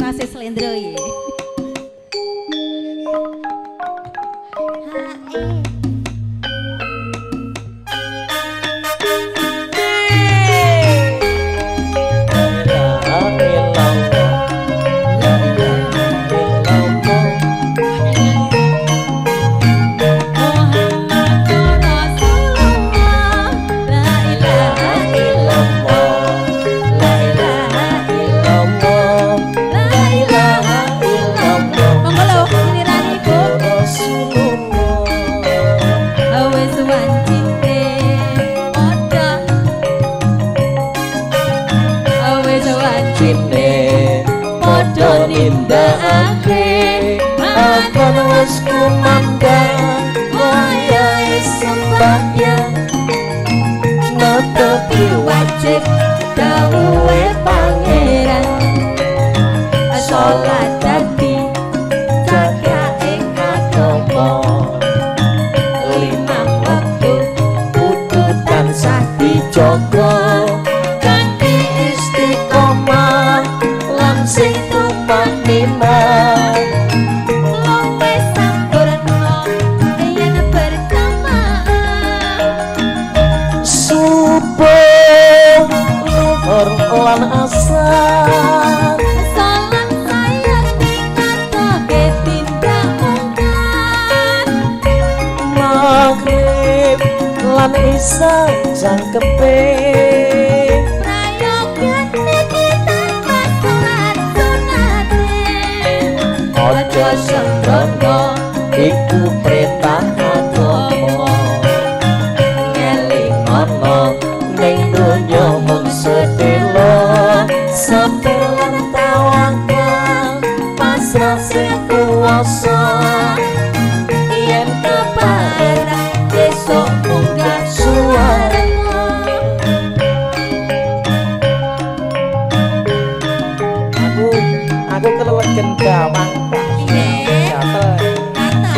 Rase slendro iki. Muhammadur Rasulullah, la ilaha illallah, la ilaha illallah, la ilaha illallah. Monggo lho giliran Ibu. Wis wancine padha, wis wancine padha nindakake Akan wis kumandang wayahe sembahyang, netepi wajib dawuhe Pangeran, salat dadi jaga ing agama, limang wektu kudu tansah dijaga kanthi istiqomah lan sing tumakninah. Luwih sampurna yen berjamaah. Subuh, luhur lan asar, salat sayekti ngatoke tindak mungkar, maghrib lan isya jangkepe, prayogane ditambah salat sunate. Aja sembrono iku perintah agama, ngelingono ning donya mung sedelo, sabar lan tawakal pasrah sing kuwasa, yen kepareng besok munggah swarga. Aku kelelegen gawang, Pak. Piye? Gatel. Kata.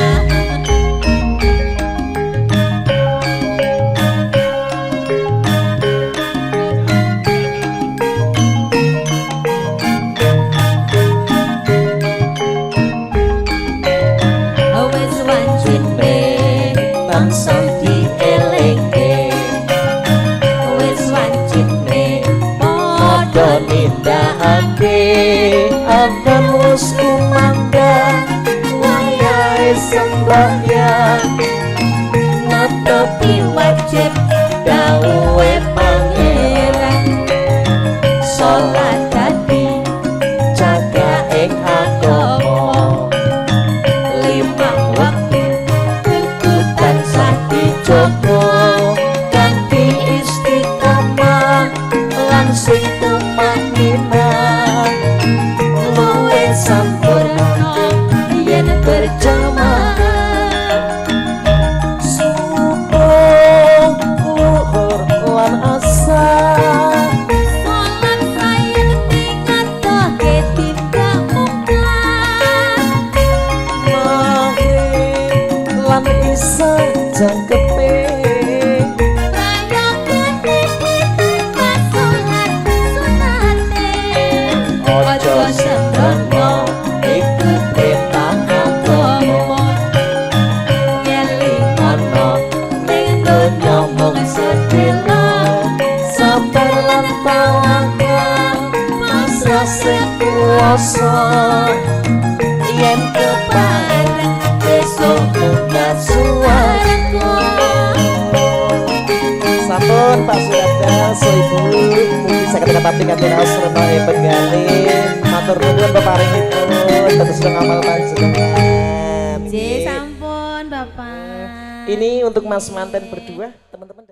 Wis wancine Tansah dielingke, wis wancine padha padha nindakake, akan wis kumandang wayahe sembahyang, netepi wajib dawuhe Pangeran, salat dadi jaga ing agama, limang wektu kudu tansah dijaga kanthi istiqomah lan sing tumakninah, luwih sampurna yen berjamaah. Subuh, luhur lan asar, salat sayekti ngatoke tindak mungkar, maghrib lan isya jangkepe, prayogane ditambah salat sunate. Aja sembrono iku perintah agama, ngelingono ning donya mung sedelo, sabar lan tawakal pasrah sing kuwasa, yen kepareng besok munggah swarga. Sampun Pak Surada, so Ibu, mugi saged ketaping kanthi raos rena bengali. Matur nuwun peparingipun, dados ngamal panjenengan. J sampun Bapak. Ini untuk Mas manten berdua, teman-teman.